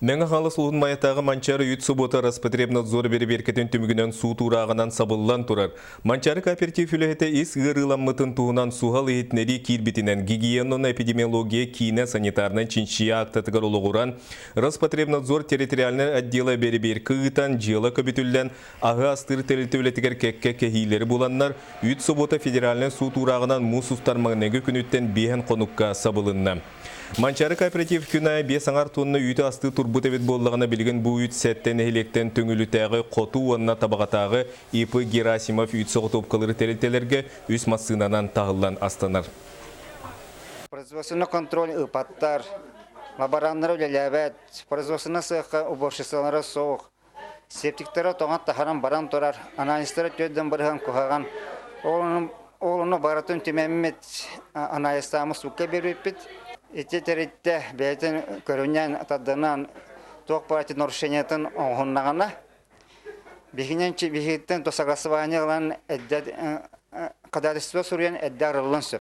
Мэҥэ Хаҥалас улууһун Майатааҕы Манчаары үүт собуота Роспотребнадзор бэрэбиэркэтин түмүгүнэн суут уурааҕынан сабыллан турар. Манчаары кооператив үлэһитэ ис ыарыыламмытын туһунан суһал иһитиннэрии киирбитинэн, гигиена уонна эпидемиология киинэ санитарнай чинчийии аактатыгар олоҕуран, Роспотребнадзор территориальнай отдела бэрэбиэркэ ыытан, дьыала көбүтүллэн, аһы астыыр тэрилтэ үлэтигэр кэккэ кэһиилэри буланнар, үүт собуота федеральнай суут уурааҕынан муус устар маҥнайгы күнүттэн биэһэн хонукка сабылынна. Манчаары кооператив күн аайы 5,5 туонна үүтү астыы турбут эбит буоллаҕына, билигин бу үүт сэттэ нэһилиэктэн Төҥүлүтээҕи, Хоту уонна Табаҕатааҕы ИП Герасимов үүт соҕотуопкалыыр тэрилтэлэргэ үс массыынанан таһыллан астанар. Производственный контроль ыыпаттар, лабораннара үлэлээбэт, производственный сыахха уборщицалара суох, Септиктара тоҥон таһаран баран турар, анализтара түөрдэн бырыһан куһаҕан. Ол ону барытын түмэммит, анализтааммыт суукка биэрбиппит. Ити тэрилтэ бэйэтин көрүнэн, тардынан туох баар нарушениетын оҥоһуннаҕына, биһигинэн биһигиттэн то согласование ылан эрдэ ходатайство суруйан эрдэ арыллан сөп.